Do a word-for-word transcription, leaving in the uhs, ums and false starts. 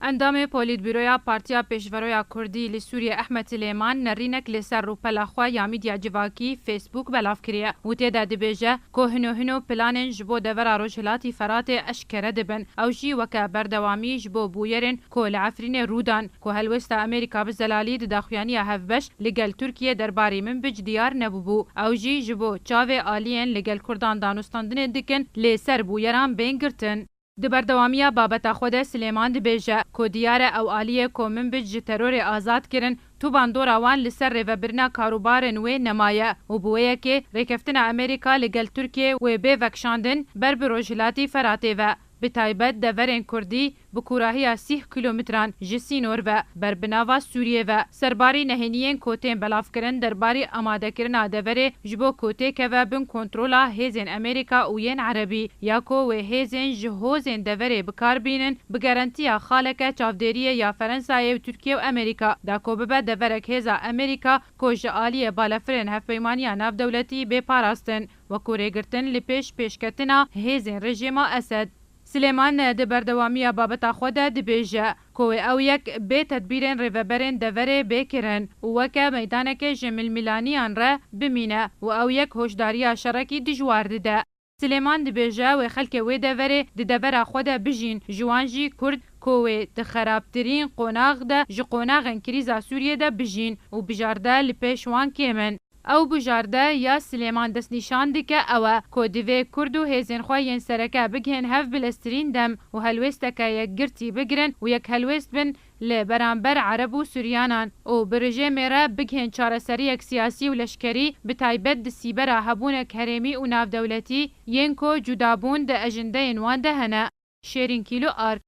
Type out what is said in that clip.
Endamê Polîtbûroya Partiya Pêşveroya Kurdî li Sûriyê Ehmed Silêman nerînek li ser rûpela xwe ya mîdya civakî Facebook belav kiriye û tê de dibêje ku hino hino planên ji bo devera Rojhilatî Feratê eşkere dibin. Ew jî weke berdewamî ji bo bûyerên ku li Efrînê rû dan, ku helwêsta Amerîka bi zelalî di daxuyaniya hevbeş li gel Tirkiyê derbarî Minbic diyar nebûbû. Ew jî ji bo çavê aliyên li gel Kurdan danûstandinê dikin, lê ser bûyeran bên girtin. Di berdewamiya babeta xwe de Silêman dibêje ku diyar e ew aliyê ku Minbic ji terorê azad kirin, tu bandora wan li ser rêvebirina karûbarên wê nemaye û bi wê yekê rêkeftina Amerîka li gel Tirkiyê wê bê vekşandin ber bi Rojhilatî Feratê ve, bi taybet deverên Kurdî bi kûrahiya sîh kîlometran ji sînor ve ber bi nava Sûriyê ve. Serbarî nehêniyên ku tên belavkirin derbarî amadekirina deverê ji bo ku têkeve bin kontrola hêzên Amerîka û yên Erebî, ya ku wê hêzên ji hozên deverê bi kar bînin, bi garantiya xaleke çavdêriyê ya Ferensayê û Tirkiye û Amerîka da ku bibe deverek hêza Amerîka ku ji aliyê balafirên hevpeymaniya navdewletî bê parastin, wekû rêgirtin li pêş pêşketina hêzên rejîma Esed. Silêman di berdewamiya babeta xwe de dibêje ku wê ew yek bê tedbîrên rêveberên deverê bê kirin û weke meydaneke ji milmilaniyan re bimîne û ew yek hoşdariya şerekî dijwar dide. Silêman dibêje wê xelkê wê deverê di devera xwe de bijîn, ji wan jî Kurd ku wê di xerabtirîn qonax de ji qonaxên krîza Sûriyê de bijîn û bijarde li pêş wan kêm in. Ew bijarde ya Silêman destnîşan dike ew e ku divê Kurd û hêzên xwe yên sereke bigihên hev bileztirîn dem û helwêsteke yekgirtî bigirin û yek helwêst bin li beramber Ereb û Suryanan û bi rejêmê re bigihên çareseriyek siyasî û leşkerî, bi taybet di sîbera hebûnek herêmî û navdewletî yên ku cudabûn di ejindeyên wan de hene. Şêrîn Kîlo Ark.